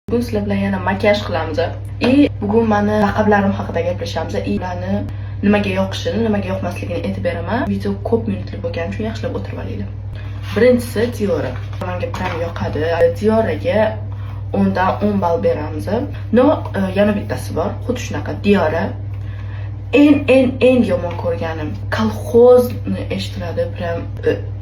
Bugun sizlar bilan yana makiyaj qilamiz. И bugun mani laqablarim haqida gaplashamiz. И ularni nimaga yoqishini, nimaga yoqmasligini aytib beraman. Video ko'p minutli bo'lgani uchun yaxshilab o'tirib olinglar. Birinchisi Diora. Menga prям yoqadi. Dioraga 10 dan 10 ball beramiz. Но, yana bittasi bor. Xuddi shunaqa Diora. Eng eng eng yomon ko'rganim kolxozni eshitiladi, прям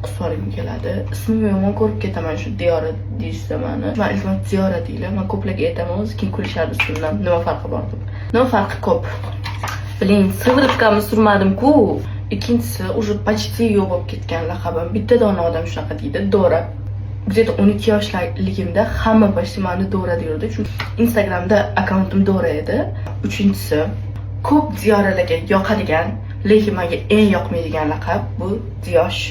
qusorim keladi. Ismimni yomon ko'rib ketaman shu Diyora deyishsa mani. Man, iltimos, Diyora deylar. Man ko'plarga aytaman o'zi, keyin kulishadi ismimdan, nima farqi bor deb. Nima farqi ko'p. Блин, сыворотка mni surmadim-ku. Ikkinchisi уже почти yo'q bo'lib ketgan laqabim. Bitta dona odam shunaqa deydi, Dora. Где-то 12 yoshligimda hamma почти mani Dora deyurdi, chunki Instagramda akkauntim Dora edi. Uchinchisi, ko'p Diyoralarga yoqadigan, lekin menga eng yoqmaydigan laqab bu Diyosh.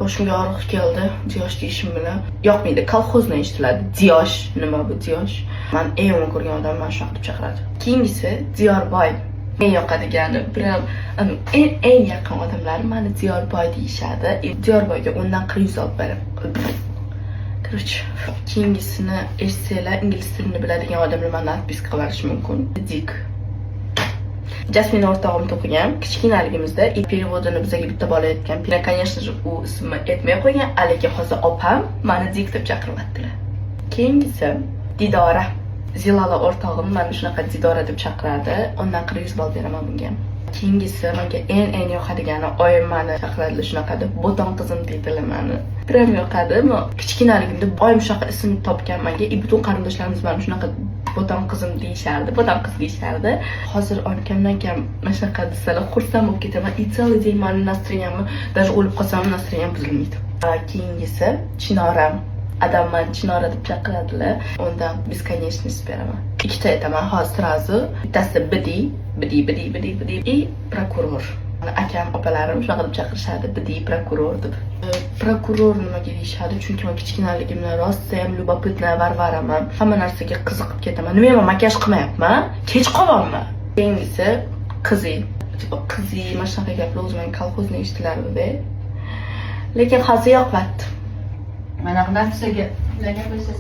Boshimga og'riq keldi Diyosh deyishim bilan. Yoqmaydi, kolxozni eshitiladi. Diyosh, nima bu Diyosh? Man eng yomon ko'rgan odam mani shunaqa deb chaqiradi. Keyingisi Diyorboy. Eng yoqadigani, прям eng eng yaqin odamlarim mani Diyorboy deyishadi. Diyorboyga 10 dan 40 olib beraman. Короче, keyingisini eshitsanglar, ingliz tilini biladigan odamlar mani отписка qilib yuborishi mumkin. Dik. Jasmin o'rtog'im to'qigan kichkinaligimizda, и перевод ini bizga bitta bola aytgan. Конечно же, u ismni aytmay qo'ygan, lekin hozir opam mani Dik deb chaqiryaptilar. Keyingisi Didora. Zilala o'rtog'im mani shunaqa Didora deb chaqiradi. 10 dan 40 ball beraman bunga. Keyingisi menga eng eng yoqadigani, oyim mani chaqiradilar shunaqa deb, bo'ton qizim deydilar mani. Прям yoqadi. Men kichkinaligimda oyim shunaqa ism topgan menga, и butun qarindoshlarimiz mani shunaqa bo'ton qizim deyishardi, bo'ton qiz deyishardi. Hozir oyim kamdan kam mana shunaqa desalar, xursand bo'lib ketaman. И целый день mani настроение m, даже o'lib qolsam ham настроение m buzilmaydi. Keyingisi Chinoram. Adam mani Chinora deb chaqiradilar. 10 dan бесконечность beraman. Ikkita aytaman hozir сразу. Bittasi Bidi, Bidi, Bidi, Bidi, Bidi и prokuror. Akam, opalarim shunaqa deb chaqirishadi, Bidi, prokuror deb. Prokuror nimaga deyishadi? Chunki man kichkinaligimdan rosayam любопытная Varvaraman. Hamma narsaga qiziqib ketaman. Nima, man makiyaj qilmayapman? Kech qolyapman. Keyingisi qizi. Типа qizi, mana shunaqa gaplar o'zi menga kolxozni eshitilardi. Lekin hozir yoqyapti. Mana Nafisaga gaplashasiz.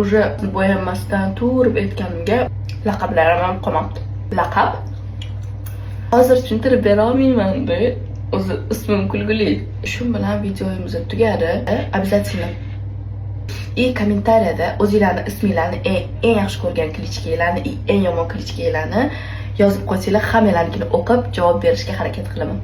Уже bo'yanmasdan turib aytganimga laqablarim ham qolmabdi. Laqab? Hozir tushuntirib bera olmayman-da. O'zi ismim kulguli. Shu bilan videomiz tugadi. Обязательно и kommentariyada o'zinglarni isminglarni, eng eng yaxshi ko'rgan кличка nglarni и eng yomon кличка nglarni yozib qo'ysanglar, hammanglarnikini o'qib javob berishga harakat qilaman.